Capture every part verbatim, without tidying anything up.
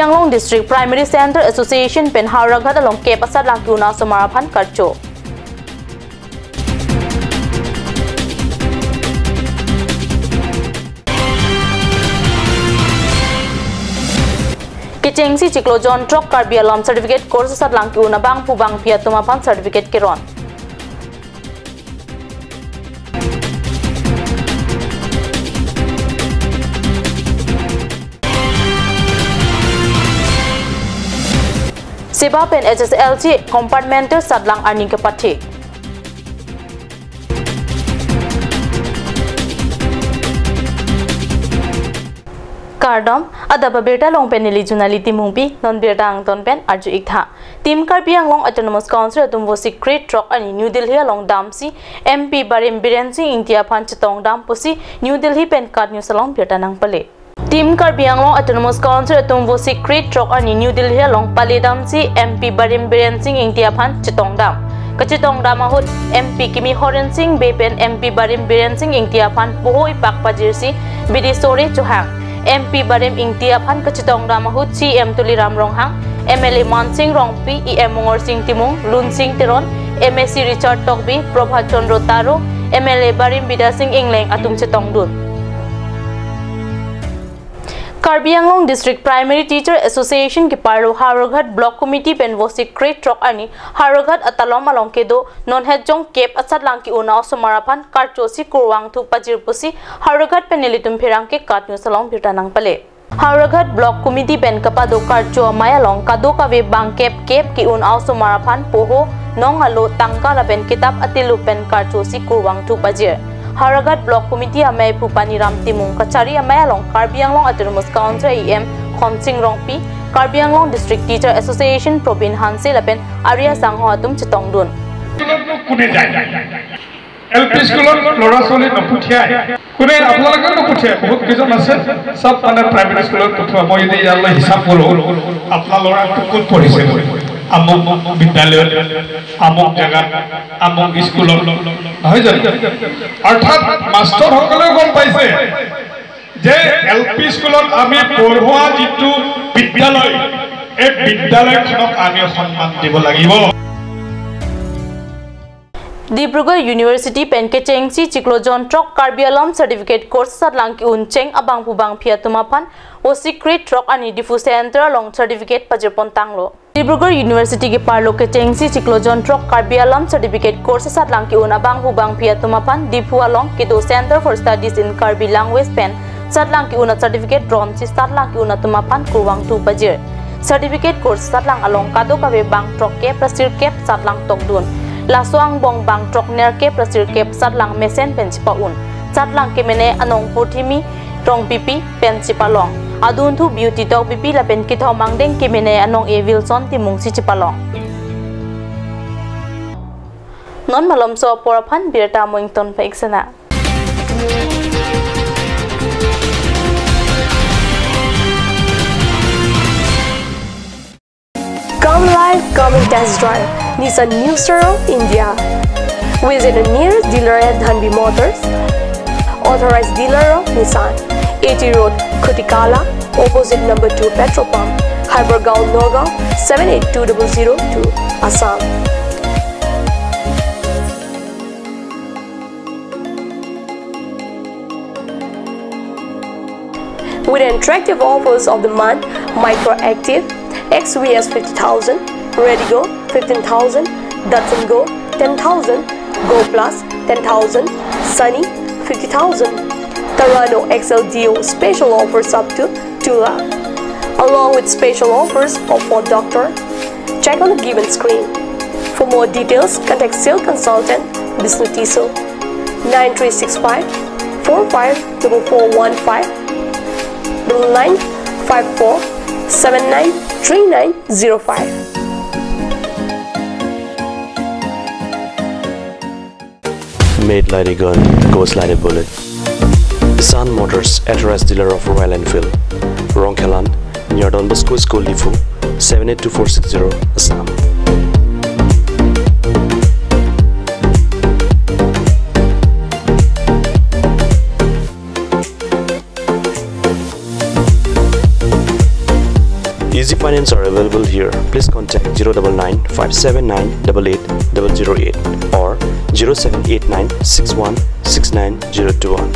Anglong District Primary Center Association pen Howraghat along kep asatlang ke-un asomar aphan karcho. Kechengsi chiklo jonthrok Karbi Alum Certificate Course asatlang ke-un abangphu bangphi atum aphan certificate keron. Seba pen H S L C compartmental asatlang arni kepathik. Kardom, adap abirta along pen neli Junali Timungpi, non birta angton pen arju-ik tha. Team Karbi Anglong Autonomous Council atum vosi krethrok arni New Delhi along damsi M P Barim Biren Singh Ingti aphan chetongdam pusi New Delhi pen KAT News along birta nangpale. Team Karbi Anglong Autonomous Council atum vosi krethrok arni New Delhi along paledamsi M P Barim Biren Singh Ingti aphan chetongdam. Kachetongdam ahut M P kimi Horen Sing Bey pen M P Barim Biren Singh Ingti aphan poho ipak pajirsi bidi sore chohang. M P Barim Ingti aphan kachetongdam ahut C M Tuliram Ronghang, M L A Mansing Rongpi, E M Mongorsing Timung, Lunsing Teron, M A C Richard Tokbi, Prabhat Chandra Taro, M L A Barim Bidya Singh Engleng atum chetongdun. Karbi Anglong District Primary Teacher Association keparlo Howraghat Block Committee pen vosi krethrok arni Howraghat atalom along kedo nonhet jong kep asatlang ke-un asomar aphan karchosi kurvangthu pajir pusi Howraghat pen nelitum pherangke KAT News along birta nangpale. Howraghat Block Committee pen kapado karcho amei along kadokave bangkep kep ke-un asomar aphan poho nong alo tangka lapen kitap atilup pen karchosi kurvangthu pajir. Howraghat Block Committee amei Phu Paniram Timung, kachari amei along Karbi Anglong Autonomous Council E M Khonsing Rongpi, Karbi Anglong District Teacher Association Probin Hanse lapen ari asangho atum chetongdun. কোনে যায়? L P স্কুলত ল'ৰা ছোৱালী নপঠিয়ায়। কোনে আপোনালোকে নপঠিয়ায়? বহুত কেইজন আছে, চব মানে প্ৰাইভেট স্কুলত পঠোৱা। মই যদি ইয়ালৈ হিচাপ কৰোঁ, আপোনাৰ ল'ৰাটো ক'ত পঢ়িছে? আমুক বিদ্যালয়ত, আমুক জেগাত, আমুক স্কুলত, নহয় জানো? অৰ্থাৎ মাষ্টৰসকলেও গম পাইছে যে এল পি স্কুলত আমি পঢ়োৱা যিটো বিদ্যালয়, এই বিদ্যালয়খনক আমি সন্মান দিব লাগিব। Dibrugarh University pen kechengsi chiklo jonthrok Karbi Alum Certificate Course asatlang ke-un cheng abangphu bangphi atum aphan vosi krethrok arni Diphu Center along certificate pajirpon tanglo. Dibrugarh University keparlo kechengsi chiklo jonthrok Karbi Alum Certificate Course asatlang ke-un abangphu bangphi atum aphan Diphu along kedo Center for Studies in Karbi Language pen asatlang ke-un a certificate ronsi asatlang ke-un atum aphan kurvangthu pajir. Certificate course asatlang along kadokave bang throkkep ra sirkep asatlang tokdun. Laso angbong bang throknerkep ra sirkep asatlang mesen pen chepa-un. Asatlang kemene anong Purthimi Rongpipi pen chepalong. Adunthu Beauty Tokbipi lapen kethom angdeng kemene anong e Wilson Timungsi chepalong. Non malomso apor aphan birta mo ington pa-ik sena. Come live, come and test drive Nissan New Star of India. Visit a nearest dealer at Dhanvi Motors, authorized dealer of Nissan, A T Road, Khutikala, opposite number two petrol pump, Hypergaon, Nagaon, seven eight two double zero two, Assam. With attractive offers of the month, Micra Active, X V S fifty thousand, Redigo fifteen thousand, Datsun Go ten thousand, Go Plus ten thousand, Sunny fifty thousand, Terrano X L D O special offers up to two lakh, along with special offers of Ford Doctor. Check on the given screen. For more details, contact sales consultant Bishnu Tisso, nine three six five four five double four one five, double nine five four seven nine three nine zero five. Made like a gun, goes like a bullet. Sun Motors, authorized dealer of Royal Enfield. Rongkhelan, near Don Bosco School, Diphu, seven eight two four six zero, Assam. Lines are available here. Please contact zero double nine five seven nine double eight double zero eight or zero seven eight nine six one six nine zero two one.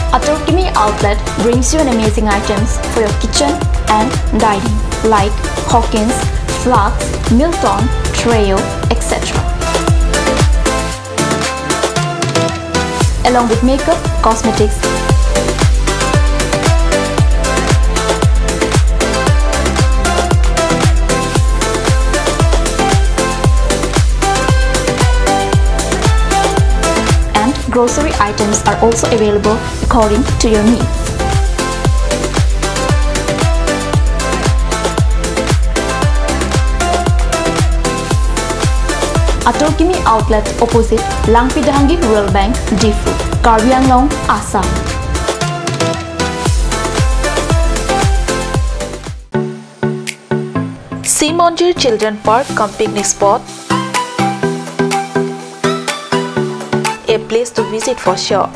Atur Kimi Outlet brings you an amazing items for your kitchen and dining, like Hawkins, flasks, Milton, Treo, et cetera. Along with makeup, cosmetics, and grocery items are also available according to your needs. Atur Kimi Outlet, opposite Langpi Dehangi Rural Bank, Diphu, Karbi Anglong, Assam. Simonjir Children Park cum picnic spot, a place to visit for sure.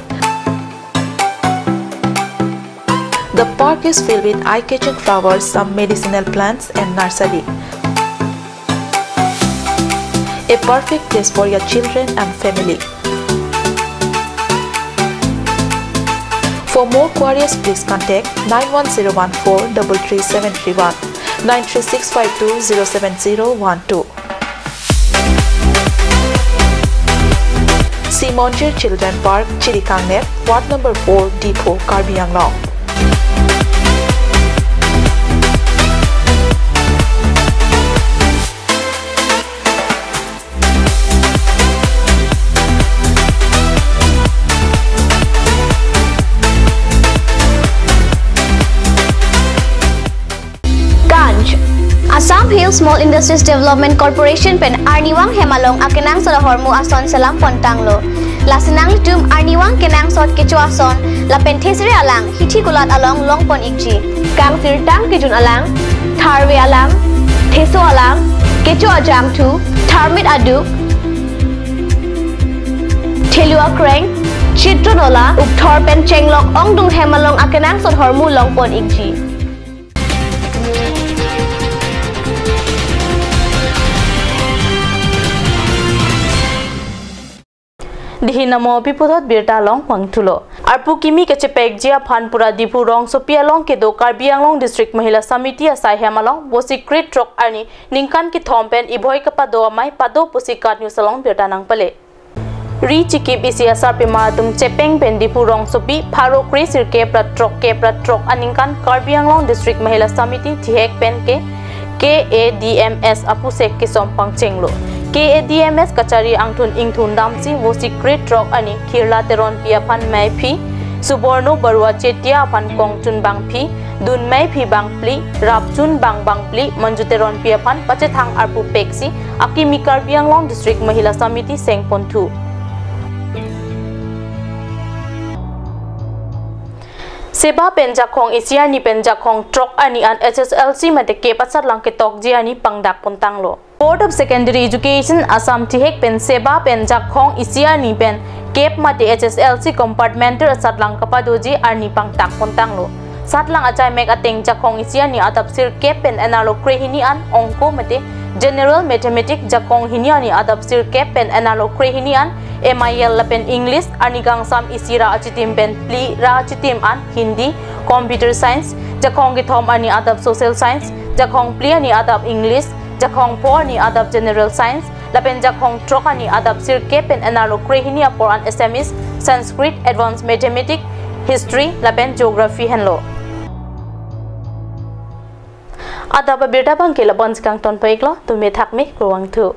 The park is filled with eye-catching flowers, some medicinal plants and nursery. A perfect place for your children and family. For more queries, please contact nine one zero one four double three seven three one, nine three six five two zero seven zero one two. Simonjir Children Park, Chirikangner, Ward number four, Diphu, Karbi Anglong. Ganj. Assam Hill Small Industries Development Corporation pen arnivang hem along akenangsot ahormu ason selam pontanglo. Lasi nanglitum arnivang kenangsot kecho ason lapen thesere alang hithi kulat along longpon ikji. Kangsirtang kejun alang, tharve alang, theso alang, kecho ajangthu, tharmit aduk, thelu akreng, chitron ola, ukthor pen chenglok ongdung hem along akenangsot ahormu longpon ikji. Dihin amo pi puthot birta along vangthulo. Arpu kimi kechepekji aphan pura Diphu rongsopi along kedo Karbi Anglong District Mahila Samiti asai hem along Vosik kre throk arni ningkan kethom pen ibhoi kepado amei pado pusi KAT News along birta nangpale. Ri chikip isi asarpima atum chepeng pen Diphu rongsopi pharo kre sirkep ra throkkep ra throk aningkan Karbi Anglong District Mahila Samiti thihek pen ke K A D M S apusek kesom pangchenglo. K A D M S kachari angthun ingthun damsi Vosik kre throk arni Khirla Teronpi aphan meiphi, Suborno Barua Chetia aphan kongchun bangphi, dun meiphi bangphli, rapchun bang bangphli, Manju Teronpi aphan pachethang arpu peksi akimi Karbi Anglong District Mahila Samiti sengponthu. Seba pen Jakhong isi arni pen Jakhong throk arni an H S L C mate kep asatlang ketokji arni pangdak pontanglo. Board of Secondary Education Assam thihek pen Seba pen Jakhong isi arni pen kep mate H S L C compartmental asatlang kapadoji arni pangdak pontanglo. Satlang achai mek ateng Jakhong isi arni adap sirkep pen enarlo krehini an Ongko mate General Mathematics, Jakhong hini arni adap sirkep pen enarlo krehini an M I L lapen English, arni kangsam isi ra achitim pen phli ra achitim an Hindi, Computer Science, Jakhong kethom arni adap Social Science, Jakhong phli arni adap English, Jakhong pho arni adap General Science, lapen Jakhong throk arni adap sirkep pen enarlo krehini apor an Assamese, Sanskrit, Advanced Mathematics, History lapen Geography henlo. Adap abirta abangke lapu-ansi kangton pon-iklo, tumi thakme, kurvangthu.